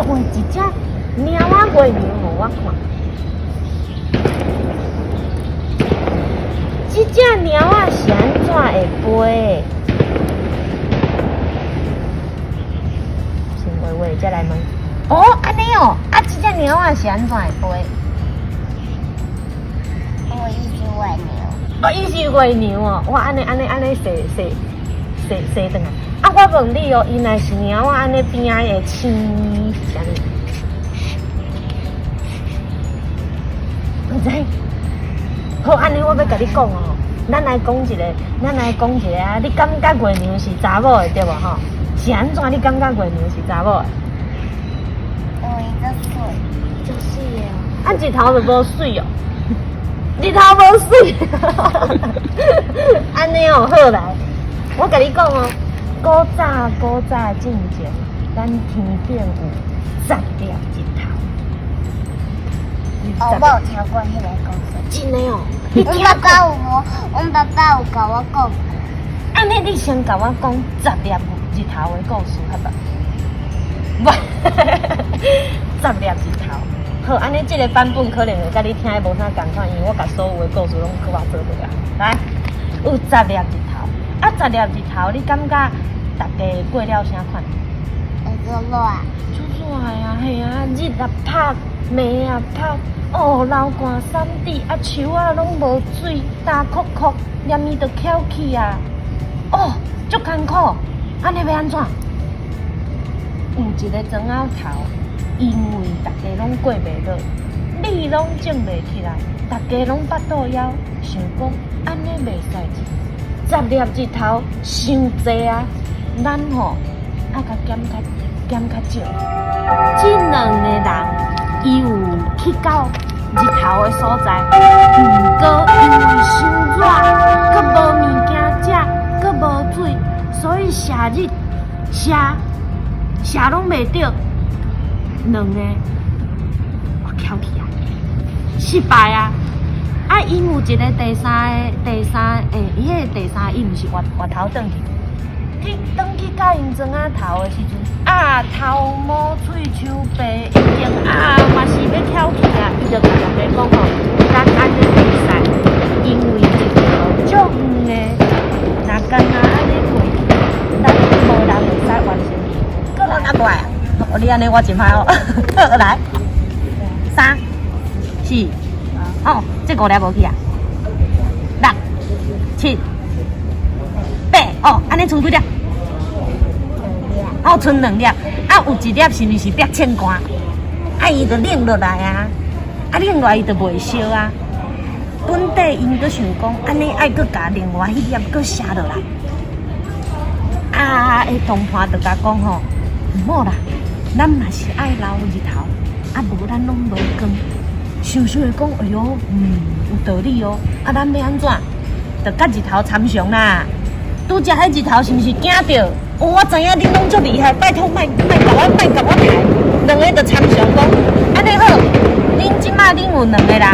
畫一隻貓仔月娘予我看。這隻貓仔是按怎會飛？先畫畫，才來問。哦，按呢哦，啊，這隻貓仔是按怎會飛？我伊是月娘。哦，伊是月娘哦，我按呢按呢按呢踅踅踅踅轉來。啊，我問你哦，伊若是貓仔按呢邊仔會青是啥物？毋知。好，按呢我欲共你講哦，咱來講一个，咱來講一个啊！你感覺月娘是查某的對無吼？是按怎？你感覺月娘是查某的？因為足媠。足媠的哦。啊，日頭就無媠哦。日頭無媠。按呢哦，好來，我共你講哦，古早古早進前，咱天頂有十粒日頭。哦，我有聽過彼个故事。真的哦。阮爸爸有無？阮爸爸有共我講。按呢，你先共我講十粒日頭的故事，好無？無，十粒日頭。好，按呢這个版本可能會佮你聽的無啥仝款，因為我共所有的故事攏閣我做過啊。來，有十粒日頭，啊，十粒日頭，你感覺逐家過了啥款？會足熱。足熱啊，嘿啊，日啊曬，暝啊曬，哦，流汗潁滴，啊，樹仔攏無水，焦涸涸，連伊都翹起啊！哦，足艱苦，按呢欲按怎？有一个庄仔頭，因為逐家攏過袂落，米攏種袂起來，逐家攏腹肚枵，想講按呢袂使，十粒日頭傷濟啊！咱吼愛共減較減較少。這兩个人，伊有去到日頭的所在，毋過因為傷熱，閣無物件食，閣無水，所以射日射射攏袂著。兩个我翹起啊，失敗啊！啊，𪜶有一个第三个，第三欸，伊彼个第三个，伊毋是回回頭轉去，去轉去到𪜶庄仔頭的時陣，啊，頭毛喙鬚白，已經啊，嘛是欲翹起啊！伊就共大家講吼，咱按呢袂使，因為日頭足遠的，若干焦按呢過去，咱無人會使完成。閣來啊，過來啊！你按呢我真歹哦。好，來，三、四，哦，這五粒無去啊？六、七、八，哦，按呢賰幾粒？哦，賰兩粒，啊，有一粒是毋是煏銃桿？啊，伊就冷落來啊，啊，冷落來伊就袂燒啊。本底𪜶閣想講，按呢愛閣共另外彼粒閣射落來。啊，彼同伴就共講吼，毋好啦，咱嘛是愛留日頭，啊無咱攏無光。想想會講，哎喲，有道理哦。啊，咱欲按怎？就佮日頭參詳啦。拄才彼日頭是毋是驚著？哦，我知影恁攏足厲害，拜託莫莫共我莫共我刣。兩个就參詳講，按呢好，恁這馬恁有兩个人，